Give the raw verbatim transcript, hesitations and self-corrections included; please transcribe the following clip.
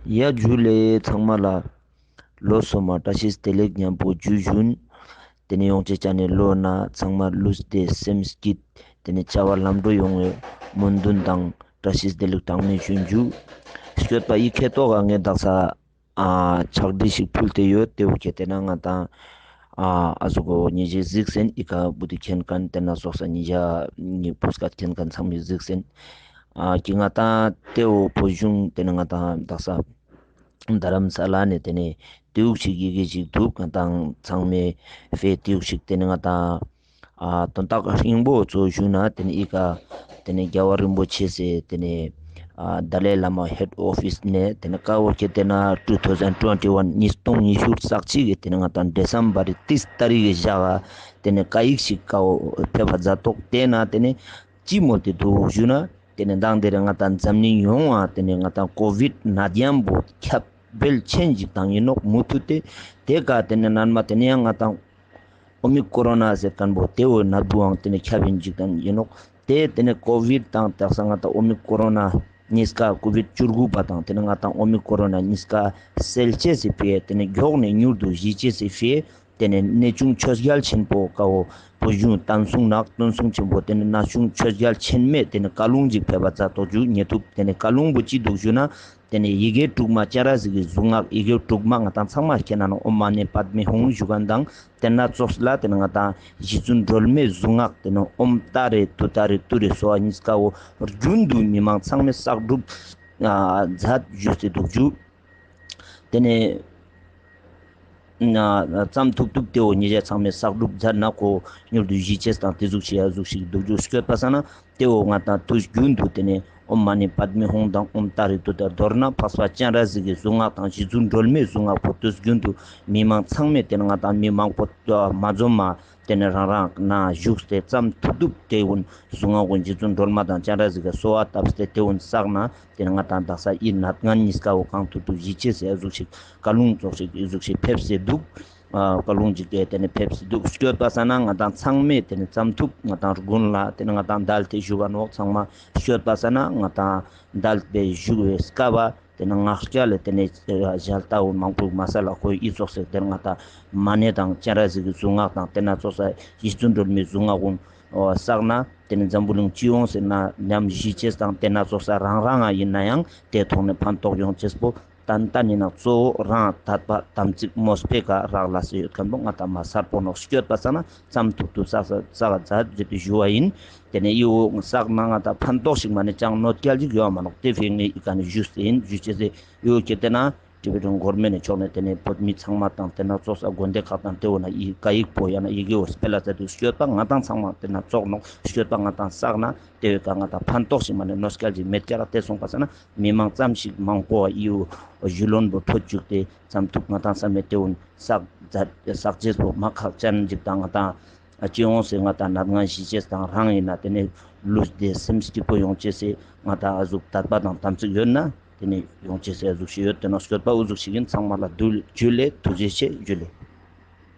ཡ་ཇུ་ལེ་ཚང་མ་ལ། ལོ་སོ་མ་བཀྲ་ཤིས་བདེ་ལེགས་ཉམ་པོ་ཇུ་ཞུན། ཏེ་ནེ་ཡོང་ཅེས་ཅན་ནི་ལོ་ན་ཚང་མ་ལུས་བདེ་སེམས་སྐྱིད་ཏེ་ནེ་བྱ་བ་ལམ་འགྲོ་ཡོང་བའི་སྨོན་འདུན་དང་བཀྲ་ཤིས་བདེ་ལེགས་གྲངས་མེད་ཞུན་ཇུ། སྐྱོད་པ་ཡི་ཁེ་ཏོག་ག་ངས་དག་ས་ཨ་ཕྱག་བྲིས་ཤིག་ཕུལ་ཏེ་ཡོད། ཏེ་བོ་ཁེ་ཏེ་ན་ང་དང་ཨ་ཨ་ཟུག་གོ་ཉེ་ཞེ་གཟིགས་སེན་ཨི་ཀ་བུ་དི་ཁེན་ཁན་ཏེ་ན་སོགས་ས་ཉེ་ཞ་ཉེ་པོ་སྐད་ཁེན་ཁན་ཚང་མས་གཟིགས་སེན། ཨ་ཀི་ང་དང་ཏེ་བོ་བོ་ཞུང་ཏེ་ནེ་ང་དང་དག་ས་རྡ་རམ་ས་ལ་ནེ་ཏེ་ནེ་ཏེའུག་ཞིག་ཡི་གེ་ཞིག་འདུག་ང་དང་ཚང་མས་ཕེ་ཏེའུག་ཞིག་ཏེ་ནེ་ང་དང་ཨ་དོན་དག་རིང་པོ་ཚོ་ཞུ་ན་ཏེ་ནེ་ཨི་ཀ་ཏེ་ནེ་རྒྱལ་བ་རིན་པོ་ཆེ་སེ་ཏེ་ནེ་ཨ་ཏཱ་ལའི་བླ་མ་ཧེཌ་ཨོ་ཕིས་ནེ་ཏེ་ནེ་ཀ་བོ་ཁེ་ཏེ་ན་ཊུ་ཐའུ་ཟེན་ཊ་ཊུ་ཝེན་ཊི་ཝན་ཉིས་སྟོང་ཉི་ཤུ་རྩ་གཅིག་གི་ཏེ་ནེ་ང་དང་ཌི་སེམ་བར་རི་ཏིས་ཏ་རིག་གི་ཞག་ག་ཏེ་ནེ་བཀའ་ཡིག་ཞིག་ཀ་བོ་ཕེབས་པ་མཛད་ཏོག་ཏེ་ན་ཏེ་ནེ་ཅི་མོལ་ཏེ་འདུག་ཞུ་ན། ཏེ་ནེ་མདང་དེ་རིང་ང་དང་འཛམ་གླིང་ཡོངས་ཏེ་ནེ་ང་དང་ཀོ་བིཌ་ནད་ཡམས་པོ་ཁྱབ་སྤེལ་ཆེན་ཞིག་དང་ཡིན་ནོག་མུ་མཐུད་དེ། ཏེ་ཀ་ཏེ་ནེ་ནན་མ་ཏེ་ནེ་ཡང་ང་དང་ཨོ་མི་ཀོ་རོ་ན་ཟེར་ཁན་བོ་ཏེ་བོ་ནད་འབུའང་ཏེ་ནེ་ཁྱབ་ཡིན་ཞིག་དང་ཡིན་ནོག། ཏེ་ཏེ་ནེ་ཀོ་བིཌ་དང་དག་ས་ང་དང་ཨོ་མི་ཀོ་རོ་ན་ཉིས་ཀ་ཀོ་བིཌ་བཅུ་དགུ་པ་དང་ཏེ་ནེ་ང་དང་ཨོ་མི་ཀོ་རོ་ན་ཉིས་ཀ་སེལ་ཅེས་སི་ཕིའ་ཏེ་ནེ་མགྱོགས་ནེ་མྱུར་དུ་ཞི་ཅེས་སི་ཕིའ་ཏེ་ནེ་གནས་ཆུང་ཆོས་རྒྱལ་ཆེན་པོ་ཀ་བོ་བོ་ཞུང་བསྟན་སྲུང་ནག་བསྟན་སྲུང་ཆེན་པོ་ཏེ་ནེ་གནས་ཆུང་ཆོས་རྒྱལ་ཆེན་མོས་ཏེ་ནེ་བཀའ་ལུང་ཞིག་ཕེབས་པ་མཛད་ཏོག་ཞུ་ཉེ་ཐུབ། ཏེ་ནེ་བཀའ་ལུང་བོ་ཅི་འདུག་ཞུ་ན། ཏེ་ནེ་ཡི་གེ་དྲུག་མ་སྤྱན་རས་གཟིགས་ཀྱི་གཟུངས་སྔགས་ཡི་གེ་དྲུག་མ་ང་དང་ཚང་མ་ཁྱེད་ན་ནོ་ཨོཾ་མ་ཎི་པདྨེ་ཧཱུྃ་ཞུ་ཁན་དང་ཏེ་ན་ཙོགས་ལ་ཏེ་ནེ་ང་དང་རྗེ་བཙུན་སྒྲོལ་མའི་གཟུངས་སྔགས་ཏེ་ནེ་ཨོཾ་ཏཱ་རེ་ཏུཏྟཱ་རེ་ཏུ་རེ་སྭཱ་ཧཱ་ཉིས་ཀ་བོ་རྒྱུན་དུ་མི་མང་ཚང་མས་བསགས་སྒྲུབ་ཨ་མཛད་ཞུས་ཏེ་འདུག་ཞུ། ཏེ་ནེ་ཨ་ཙམ་ཐུབ་ཐུབ་ཏེ་བོ་ཉེ་ཞ་ཚང་མས་བསགས་སྒྲུབ་མཛད་ན་ཁོ་མྱུར་དུ་ཞི་ཅེས་དང་ཏེ་ཟུག་ཞིག་ཡ་ཟུག་ཞིག་འདུག་ཞུ། སྐྱོད་པ་ས་ན་ཏེ་བོ་ང་དང་དུས་རྒྱུན་དུ་ཏེ་ནེ་ཨོཾ་མ་ཎི་པདྨེ་ཧཱུྃ་དང་ཨོཾ་ཏཱ་རེ་ཏུཏྟཱ་རེ་མདོར་ན་འཕགས་པ་སྤྱན་རས་གཟིགས་ཀྱི་གཟུངས་སྔགས་དང་རྗེ་བཙུན་སྒྲོལ་མའི་གཟུངས་སྔགས་པོ་དུས་རྒྱུན་དུ་མི་མང་ཚང་མས་ཏེ་ནེ་ང་དང་མི་མང་པོ་མ་འཛོམས་མ་ཏེ་ནེ་རང་རང་ན་བཞུགས་ཏེ་ཙམ་ཐུབ་ཐུབ་ཏེ་གུན་གཟུངས་སྔགས་གུན་རྗེ་བཙུན་སྒྲོལ་མ་དང་སྤྱན་རས་གཟིགས་ཀྱི་གསོལ་བ་བཏབ་སྟེ་ཏེ་གུན་བསགས་ན་ཏེ་ནེ་ང་དང་དག་ས་ཨི་ནད་ངན་ཉིས་ཀ་བོ་གང་ཐུབ་ཐུབ་ཞི་ཅེས་སི་ཨ་ཟུག་ཞིག་བཀའ་ལུང་ཙོགས་ཤིག་ཨི་ཟུག་ཞིག་ཕེབས་སེ་འདུག། ཨ་བཀའ་ལུང་ཅིག་ཏེ་ཏེ་ནེ་ཕེབས་སེ་འདུག། སྐྱོད་པ་ས་ན་ང་དང་ཚང་མས་ཏེ་ནེ་ཙམ་ཐུབ་ང་དང་དགུན་ལ་ཏེ་ནེ་ང་དང་དལ་ཏེ་བཞུགས་པ་ནོག་ཚང་མ་སྐྱོད་པ་ས་ན་ང་དང་དལ་ཏེ་བཞུགས་པའི་སྐབས་ཏེ་ནེ་ངག་བཅད་ལ་ཏེ་ནེ་ཞལ་ལྟ་བོ་མང་པོ་མ་ས་ལ་ཁོ་ཨི་ཙོགས་སེ་ཏེ་ནེ་ང་དང་མ་ཎི་དང་སྤྱན་རས་གཟིགས་ཀྱི་གཟུངས་སྔགས་དང་ཏེ་ན་ཙོགས་ས་རྗེ་བཙུན་སྒྲོལ་མའི་གཟུངས་སྔགས་གུན་བསགས་ན་ཏེ་ནེ་འཛམ་བུ་གླིང་སྤྱི་ཡོངས་སེ་ན་ཉམས་ཞི་ཅེས་དང་ཏེ་ན་ཙོགས་ས་རང་རང་ང་ཡིན་ན་ཡང་ཏེ་ཐོག་ནེ་ཕན་ཐོགས་ཡོང་ཅེས་པོ་ཏན་ཏན་ཡིན་ན་གཙོ་བོ་རང་དད་པ་དམ་ཚིག་མོས་པའི་ཀ་རག་ལས་སེ་ཡོད་ཁན་པོ་ང་དང་མ་སར་པོ་ནོག། སྐྱོད་པ་ས་ན་ཙམ་ཐུབ་ཐུབ་བསགས་བསགས་མཛད་ཅེས་ཏེ་ཞུ་བ་ཡིན། ཏེ་ནེ་ཨི་བོ་བསགས་ན་ང་དང་ཕན་ཐོགས་ཤིག་མ་ནེ་ཅང་གནོད་སྐྱེལ་ཞིག་ཡོད་མ་ནོག། ཏེ་ཕིའ་ངས་ཨི་ཀ་ནེ་ཞུས་ཏེ་ཡིན། ཞུ་ཅེས་སི་ཨི་བོ་ཁེ་ཏེ་ན་ཊི་བེ་ཊན་གོར་མེན་ཊི་ཕྱོགས་ནེ་ཏེ་ནེ་བོད་མི་ཚང་མ་དང་ཏེ་ན་ཙོགས་ས་དགོན་སྡེ་ཁག་དང་ཏེ་བོ་ན་ཨི་བཀའ་ཡིག་པོ་ཡང་ན་ཡི་གེ་བོ་སྤེལ་ལ་མཛད་དུག། སྐྱོད་པ་ང་དང་ཚང་མ་ཏེ་ན་ཙོགས་ནོག། སྐྱོད་པ་ང་དང་བསགས་ན་ཏེ་བོའི་ཀ་ང་དང་ཕན་ཐོགས་ཤིག་མ་ནེ་གནོད་སྐྱེལ་ཞིག་མེད་ཀྱག། ཏེ་སོང་པ་ས་ན་མི་མང་ཙམ་ཞིག་མང་པོ་ཨི་བོ་ཞུ་ལོན་པོ་ཕྲོད་བཅུག་སྟེ་ཙམ་ཐུབ་ང་དང་ས་མེད་ཏེ་བོ་བསགས་མཛད་བསགས་ཅེས་པོ་མ་ཁག་ཅན་ཅིག་དང་ང་དང་ཨ་ཅི་ཡོང་སེ་ང་དང་ནད་ངན་ཞི་ཅེས་དང་རང་ཡིན་ན་ཏེ་ནེ་ལུས་བདེ་སེམས་སྐྱིད་པོ་ཡོང་ཅེས་སི་ང་དང་ཨ་ཟུག་དད་པ་དང་དམ་ཚིག་ཡོད་ན་ཏེ་ནེ་ཡོང་ཅེས་སི་ཨ་ཟུག་ཞིག་ཡོད། ཏེ་ནོ་སྐྱོད་པ་འུ་ཟུག་ཞིག་ཡིན། ཚང་མ་ལ་ཇུ་ལེ། ཐུགས་རྗེ་ཆེ། ཇུ་ལེ།